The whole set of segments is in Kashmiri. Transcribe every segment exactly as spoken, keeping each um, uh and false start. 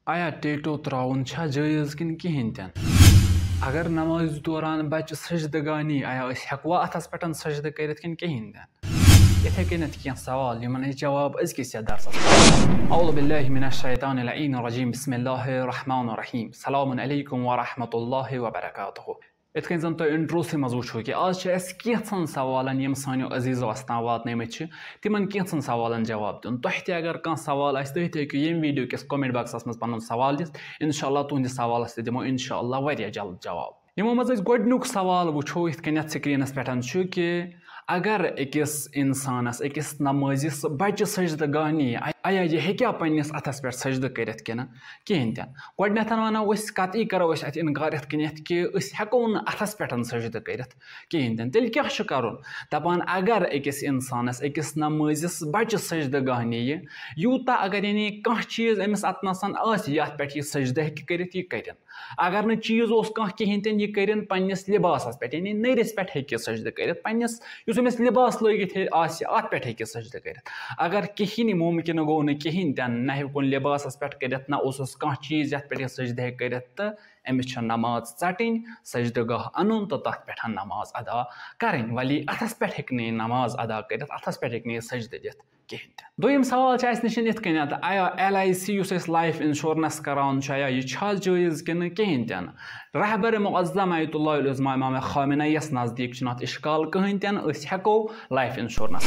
آیا ٹیٹو ترٛاوُن چھا جٲیز کِنہٕ کِہیٖنۍ تہِ نہٕ؟ اگر نمازِ دوران بچہِ سجدٕ گاہ نی، آیا أسۍ ہٮ۪کوا اَتھَس پٮ۪ٹھ سجدٕ کٔرِتھ کِنہٕ کِہیٖنۍ تہِ نہٕ؟ یِتھَے کٔنٮ۪تھ کینٛہہ سوال، یِمَن أسۍ جواب أزکِس یَتھ درسَس منٛز۔ اعوذ باللہ من الشیطان اللعین الرجیم، بسم اللہ الرحمن الرحیم، سلام علیکم ورحمۃ اللہ وبرکاتہ۔ یِتھ کٔنۍ زَن تۄہہِ اِنٹروسٕے منٛز وٕچھو کہِ آز چھِ اَسہِ کینٛژھن سوالَن، یِم سانیو عزیٖزو اَسہِ تام واتنٲومٕتۍ چھِ، تِمَن کینٛژھن سوالَن جواب دیُن۔ تۄہہِ تہِ اگر کانٛہہ سوال آسہِ، تُہۍ تہِ ہیٚکِو ییٚمہِ ویٖڈیو کِس comment boxَس منٛز پَنُن سوال دِتھ۔ اِنشاء اللہ تُہٕنٛدِس سوالَس تہِ دِمو اِنشاء اللہ واریاہ جلد جواب۔ یِمو منٛز أسۍ گۄڈٕنیُک سوال وٕچھو، یِتھ کٔنٮ۪تھ screenَس پٮ۪ٹھ چھُ کہِ اگر أکِس اِنسانَس، أکِس نمٲزِس بَچہِ سجدٕ گاہ نِیہِ، آیا یہِ ہیٚکیٛاہ پنٛنِس اَتھَس پٮ۪ٹھ سجدٕ کٔرِتھ کِنہٕ کِہیٖنۍ تہِ نہٕ؟ گۄڈٕنٮ۪تھ وَنو أسۍ، قطعی کَرو أسۍ اَتھ اِنکار یِتھ کٔنٮ۪تھ کہِ أسۍ ہٮ۪کو نہٕ اَتھَس پٮ۪ٹھ سجدٕ کٔرِتھ کِہیٖنۍ تہِ نہٕ۔ تیٚلہِ کیٛاہ چھُ کَرُن؟ دَپان، اگر أکِس اِنسانَس، أکِس نمٲزِس بَچہِ سجدٕ گاہ نِیہِ، یوٗتاہ اگر یعنی کانٛہہ چیٖز أمِس اَتنَسَن آسہِ، یَتھ پٮ۪ٹھ یہِ سجدٕ ہیٚکہِ کٔرِتھ، یہِ کٔرِن۔ اگر نہٕ چیٖز اوس کانٛہہ کِہیٖنۍ تہِ نہٕ، یہِ کٔرِن پنٛنِس لِباسَس پٮ۪ٹھ، یعنی نٔرِس پٮ۪ٹھ ہیٚکہِ سجدٕ کٔرِتھ، پنٛنِس یُس أمِس لِباس لٲگِتھ ہے آسہِ، اَتھ پٮ۪ٹھ ہیٚکہِ سجدٕ کٔرِتھ۔ اگر کِہیٖنۍ مُمکِن گوٚو نہٕ کِہیٖنۍ تہِ نہٕ، نہ ہیوٚکُن لِباسَس پٮ۪ٹھ کٔرِتھ، نہ اوسُس کانٛہہ چیٖز یَتھ پٮ۪ٹھ یہِ سجدٕ ہیٚکہِ کٔرِتھ، تہٕ أمِس چھِ نماز ژَٹٕنۍ، سجدٕ گاہ اَنُن تہٕ تَتھ پٮ۪ٹھ نماز ادا کَرٕنۍ۔ ولی اَتھَس پٮ۪ٹھ ہیٚکہِ نہٕ یہِ نماز ادا کٔرِتھ، اَتھَس پٮ۪ٹھ ہیٚکہِ نہٕ یہِ سجدٕ دِتھ کِہیٖنۍ تہِ۔ دوٚیِم سوال چھُ اَسہِ نِش یِتھ کٔنٮ۪تھ، آیا ایل آی سی یُس أسۍ life insurance کَران چھُ، آیا یہِ چھا جٲیز کِنہٕ کِہیٖنۍ تہِ نہٕ؟ رہبر معظم آیت اللہ العظمیٰ امام خامنہ یَس نزدیٖک چھُنہٕ اَتھ اِشکال کٕہٕنۍ تہِ نہٕ، أسۍ ہٮ۪کو life insurance۔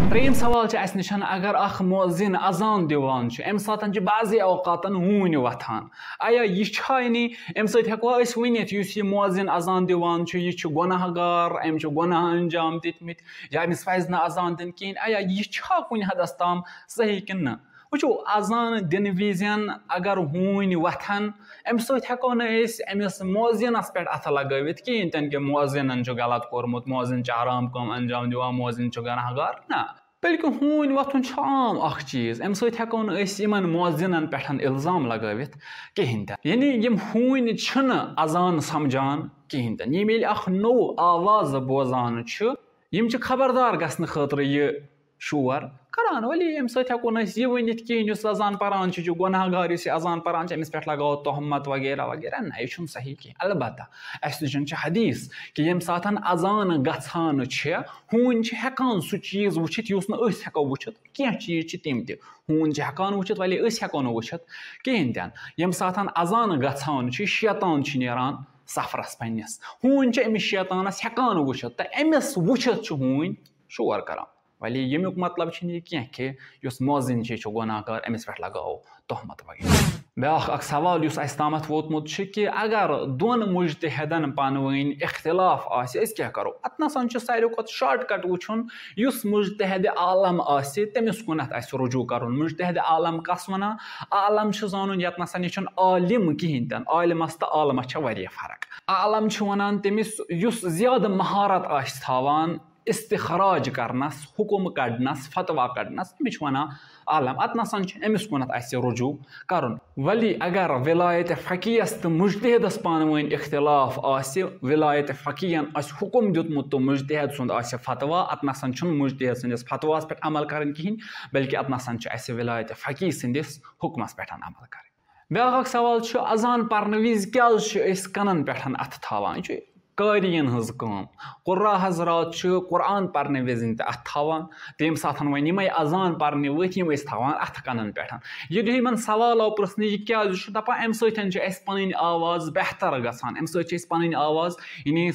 ترٛیٚیِم سوال چھُ اَسہِ نِش، اگر اَکھ مؤذن اذان دِوان چھُ، اَمہِ ساتہٕ چھِ بعضی اوقاتَن ہوٗنۍ وۄتھان، آیا یہِ چھا یعنی اَمہِ سۭتۍ ہٮ۪کوا أسۍ ؤنِتھ یُس یہِ مؤذن اذان دِوان چھُ، یہِ چھُ گۄناہ گار، أمۍ چھُ گۄناہ انجام دِتمٕتۍ، یا أمِس پَزِ نہٕ اذان دِنۍ کِہیٖنۍ، آیا یہِ چھا کُنہِ حدس تام صحیح کِنہٕ نہ؟ وٕچھِو، اذان دِنہٕ وِزٮ۪ن اگر ہوٗنۍ وۄتھن، اَمہِ سۭتۍ ہٮ۪کو نہٕ أسۍ أمِس مؤذنَس پٮ۪ٹھ اَتھٕ لگٲوِتھ کِہیٖنۍ تہِ نہٕ کہِ مؤذنَن چھُ غلط کوٚرمُت، مؤذن چھُ حرام کٲم انجام دِوان، مؤذن چھُ گۄناہ گار۔ نہ، بلکہِ ہوٗنۍ وۄتھُن چھُ عام اکھ چیٖز، اَمہِ سۭتۍ ہٮ۪کو نہٕ أسۍ یِمن مؤذنَن پٮ۪ٹھ الزام لگٲوِتھ کِہیٖنۍ تہِ۔ یعنی یِم ہوٗنۍ چھِنہٕ اذان سمجھان کِہیٖنۍ تہِ۔ ییٚمہِ ییٚلہِ اکھ نوٚو آواز بوزان چھُ، یِم چھِ خبردار گژھنہٕ خٲطرٕ یہِ شور کران۔ ولی اَمہِ سۭتۍ ہٮ۪کو نہٕ أسۍ یہِ ؤنِتھ کِہیٖنۍ، یُس اذان پران چھُ، یہِ چھُ گۄناہ گار، یُس یہِ اذان پران چھُ، أمِس پٮ۪ٹھ لگاوو تہمت وغیرہ وغیرہ۔ نہ، یہِ چھُنہٕ صحیح کینٛہہ۔ البتہ اَسہِ نِش چھِ حدیث کہِ ییٚمہِ ساتہٕ اذان گژھان چھِ، ہوٗنۍ چھِ ہٮ۪کان سُہ چیٖز وٕچھِتھ، یُس نہٕ أسۍ ہٮ۪کو وٕچھِتھ۔ کینٛہہ چیٖز چھِ تِم تہِ ہوٗنۍ چھِ ہٮ۪کان وٕچھِتھ، ولی أسۍ ہٮ۪کو نہٕ وٕچھِتھ کِہیٖنۍ تہِ نہٕ۔ ییٚمہِ ساتہٕ اذان گژھان چھِ، شیطان چھِ نیران سفرس پننِس۔ ہوٗنۍ چھِ أمِس شیطانس ہٮ۪کان وٕچھِتھ، تہٕ أمِس وٕچھِتھ چھِ ہوٗنۍ شور کران۔ ولی ییٚمیُک مطلب چھُنہٕ یہِ کینٛہہ کہِ یُس مؤذن چھُ، یہِ چھُ گۄناہ گار، أمِس پٮ۪ٹھ لگاوو تہمت وغیرہ۔ بیٛاکھ اکھ سوال یُس اَسہِ تامَتھ ووتمُت چھُ کہِ اگر دۄن مُجتہدن پانہٕ ؤنۍ اختلاف آسہِ، أسۍ کیٛاہ کرو؟ اَتھ نَسَن چھُ ساروی کھۄتہٕ shortcut وٕچھُن، یُس مُجتہدِ عالم آسہِ، تٔمِس کُنَتھ آسہِ رجوع کرُن۔ مُجتہدِ عالم کَس وَنان؟ عالم چھُ زانُن یَتھ نَسَن یہِ چھُنہٕ عالم کِہیٖنۍ تہِ نہٕ۔ عالمَس تہٕ عالمَس چھےٚ واریاہ فرق۔ عالم چھُ وَنان تٔمِس یُس زیادٕ مہارت آسہِ تھاوان استخراج کرنس، حکم کڑنس، فتویٰ کڑنس، أمِس چھِ ونان عالم۔ اتھ نسن چھُ أمِس کُنتھ اسہِ رجوع کرُن۔ ولی اگر ولایت فقیہس تہٕ مجتہدس پانہٕ ؤنۍ اختلاف آسہِ، ولایت فقیہن آسہِ حکم دیُتمُت تہٕ مجتہد سُنٛد آسہِ فتویٰ، اتھ نسن چھُنہٕ مجتہد سٕنٛدِس فتویٰ ہس پٮ۪ٹھ عمل کرٕنۍ کِہیٖنۍ، بلکہِ اتھ نسن چھُ اسہِ ولایت فقیہ سٕنٛدِس حکمس پٮ۪ٹھ عمل کرٕنۍ۔ بیٛاکھ اکھ سوال چھُ، اذان پرنہٕ وِزِ کیٛازِ چھِ أسۍ کنن پٮ۪ٹھ اتھٕ تھاوان؟ یہِ چھُ قٲرِیَن ہٕنٛز کٲم۔ قُرّا حضرات چھِ قرآن پرنہٕ وِزِ تہِ اتھٕ تھاوان۔ تہٕ ییٚمہِ ساتہٕ وۄنۍ یِمے اذان پرنہِ ؤتھۍ، یِم ٲسۍ تھاوان اتھٕ کنن پٮ۪ٹھ۔ ییٚلہِ یِمن سوال آو پرژھنہٕ، یہِ کیٛازِ چھُ؟ دپان، امہِ سۭتۍ چھِ اسہِ پنٕنۍ آواز بہتر گژھان، امہِ سۭتۍ چھِ أسۍ پنٕنۍ آواز، یعنی،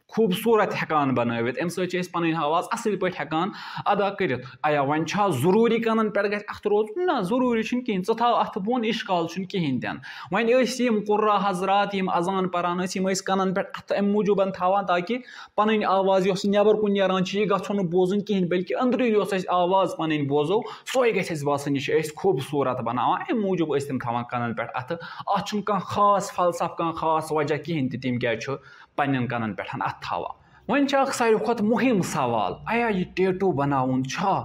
خوٗبصوٗرت ہٮ۪کان بنٲوِتھ، امہِ سۭتۍ چھِ أسۍ پنٕنۍ آواز اصل پٲٹھۍ ہٮ۪کان ادا کٔرِتھ۔ آیا وۄنۍ چھا ضروٗری کنن پٮ۪ٹھ گژھِ اتھٕ روزُن؟ نہ، ضروٗری چھُنہٕ کِہیٖنۍ۔ ژٕ تھاو اتھٕ بۄن، اشکال چھُنہٕ کِہیٖنۍ تہِ نہٕ۔ وۄنۍ ٲسۍ یِم قُرّا حضرات، یِم اذان پران ٲسۍ، یِم ٲسۍ کنن پٮ۪ٹھ اتھٕ امہِ موٗجوٗبن تھاوان تاکہِ پنٕنۍ آواز یۄس نٮ۪بر کُن نیران چھِ، یہِ گژھو نہٕ بوزُن کِہیٖنۍ، بلکہِ أنٛدری یۄس اَسہِ آواز پنٕنۍ بوزو، سۄے گژھِ اَسہِ باسٕنۍ، یہِ چھِ أسۍ خوٗبصوٗرت بناوان۔ امہِ موٗجوٗب ٲسۍ تِم تھاوان کنن پٮ۪ٹھ اتھٕ۔ اتھ چھُنہٕ کانٛہہ خاص فلسفہٕ، کانٛہہ خاص وجہ کِہیٖنۍ تہِ، تِم کیٛازِ چھُ پننٮ۪ن کنن پٮ۪ٹھ اتھٕ تھاوان۔ وۄنۍ چھُ اکھ ساروی کھۄتہٕ مُہِم سوال، آیا یہِ ٹیٹو بناوُن چھا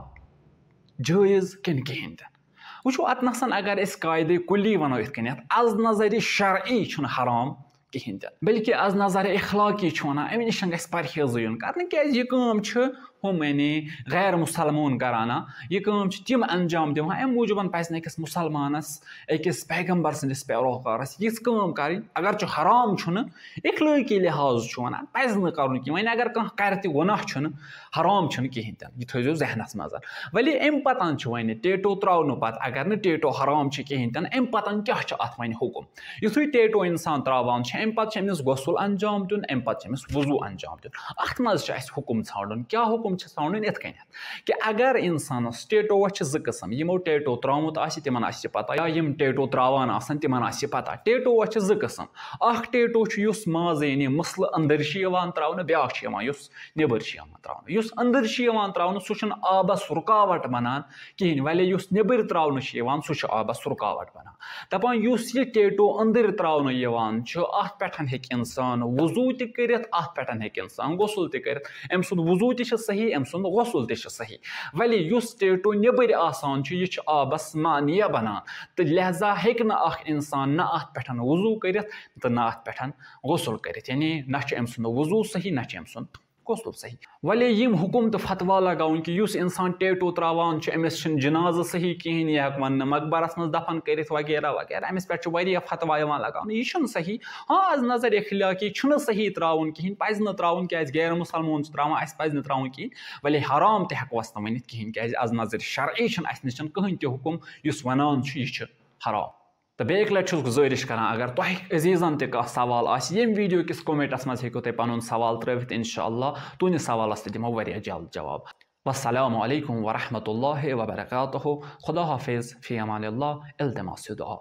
جٲیز کِنہٕ کِہیٖنۍ تہِ نہٕ؟ وٕچھو، اتھ نسن اگر أسۍ قاعدے کُلی ونو یِتھ کٔنٮ۪تھ، از نظرِ شرعی چھُنہٕ حرام کِہیٖنۍ تہِ نہٕ، بلکہِ از نظرِ اخلاقی چھُ ونان، امہِ نِش گژھِ پرہیزٕے یُن کرنہٕ، کیٛازِ یہِ کٲم چھِ ہُم یعنی غیر مسلمون کران، یہِ کٲم چھِ تِم انجام دِوان۔ اَمہِ موٗجوٗبَن پَزِ نہٕ أکِس مُسلمانَس، أکِس پیغمبر سٕنٛدِس پیروکارَس یِژھ کٲم کَرٕنۍ۔ اگر چھُ حرام، چھُنہٕ اخلٲقی لحاظ چھُ وَنان، پَزِ نہٕ کَرُن کینٛہہ۔ وۄنۍ اگر کانٛہہ کَرِ تہِ، گۄناہ چھُنہٕ، حرام چھُنہٕ کِہیٖنۍ تہِ نہٕ۔ یہِ تھٲیزیو ذہنَس منٛز۔ وَلے اَمہِ پَتَن چھُ وۄنۍ ٹیٹو ترٛاونہٕ پَتہٕ، اگر نہٕ ٹیٹو حرام چھِ کِہیٖنۍ تہِ نہٕ، اَمہِ پَتَن کیٛاہ چھُ اَتھ وۄنۍ حُکُم؟ یُتھُے ٹیٹو اِنسان ترٛاوان چھِ، اَمہِ پَتہٕ چھِ أمِس غسل انجام دیُن، اَمہِ پَتہٕ چھِ أمِس وضوٗ انجام دیُن۔ اَتھ منٛز چھِ اَسہِ حُکُم ژھانٛڈُن۔ کیٛاہ حُکُم چھِ ژھانٛڈُن؟ یِتھ کٔنٮ۪تھ کہِ اگر اِنسانَس ٹیٹووَس چھِ زٕ قٕسٕم، یِمو ٹیٹو ترٛوومُت آسہِ تِمَن آسہِ یہِ پَتہ، یا یِم ٹیٹو ترٛاوان آسَن تِمَن آسہِ یہِ پَتہ۔ ٹیٹووَس چھِ زٕ قٕسٕم۔ اَکھ ٹیٹو چھُ یُس منٛز یعنی مٕسلہٕ أنٛدٕرۍ چھِ یِوان ترٛاونہٕ، بیٛاکھ چھُ یِوان یُس نیٚبٕرۍ چھِ یِوان ترٛاونہٕ۔ یُس أنٛدٕرۍ چھِ یِوان ترٛاونہٕ سُہ چھُنہٕ آبَس رُکاوَٹ بَنان کِہیٖنۍ، وَلے یُس نیٚبٕرۍ ترٛاونہٕ چھِ یِوان سُہ چھُ آبَس رُکاوَٹ بَنان۔ دَپان یُس یہِ ٹیٹو أنٛدٕرۍ ترٛاونہٕ یِوان چھُ، اَتھ پٮ۪ٹھ ہیٚکہِ اِنسان وضوٗ تہِ کٔرِتھ، اَتھ پٮ۪ٹھ ہیٚکہِ اِنسان غسل تہِ کٔرِتھ۔ أمۍ سُنٛد وضوٗ تہِ چھُ صحیح، أمۍ سُنٛد غسل تہِ چھُ صحیح۔ وَلے یُس ٹیٹو نیٚبٕرۍ آسان چھُ، یہِ چھُ آبَس معنیہ بَنان، تہٕ لہذا ہیٚکہِ نہٕ اَکھ اِنسان نہ اَتھ پٮ۪ٹھ وضوٗ کٔرِتھ تہٕ نہ اَتھ پٮ۪ٹھ غسل کٔرِتھ۔ یعنی نہ چھُ أمۍ سُنٛد وضوٗ صحیح، نہ چھُ أمۍ سُنٛد غسل صحیح۔ وَلے یِم حُکُم تہٕ فتوا لگاوٕنۍ کہِ یُس اِنسان ٹیٹو ترٛاوان چھُ، أمِس چھِنہٕ جنازٕ صحیح کِہیٖنۍ، یہِ ہٮ۪کہٕ وَنہٕ نہٕ مقبرَس منٛز دفن کٔرِتھ وغیرہ وغیرہ، أمِس پٮ۪ٹھ چھُ واریاہ فتوا یِوان لگاونہٕ۔ یہِ چھُنہٕ صحیح۔ ہاں، از نظر اخلاقی چھُنہٕ صحیح ترٛاوُن کِہیٖنۍ، پَزِ نہٕ ترٛاوُن، کیٛازِ غیر مُسلمان چھُ ترٛاوان، اَسہِ پَزِ نہٕ ترٛاوُن کِہیٖنۍ۔ وَلے حرام تہِ ہٮ۪کوس نہٕ ؤنِتھ کِہیٖنۍ، کیٛازِ از نظر شرعی چھُنہٕ اَسہِ نِش کٕہٕنۍ تہِ حُکُم یُس وَنان چھُ یہِ چھُ حرام۔ تہٕ بیٚیہِ اَکہِ لَٹہِ چھُس گُزٲرِش کران، اگر تۄہہِ عزیٖزَن تہِ کانٛہہ سوال آسہِ، ییٚمہِ ویٖڈیو کِس کومنٹَس منٛز ہیٚکِو تُہۍ پَنُن سوال ترٛٲوِتھ، اِنشاء اللہ تُہٕنٛدِس سوالَس تہِ دِمو واریاہ جلد جواب۔ والسلام علیکم ورحمۃ اللہ وبرکاتہ۔ خدا حافظ، فی امان اللہ، التماس دعا۔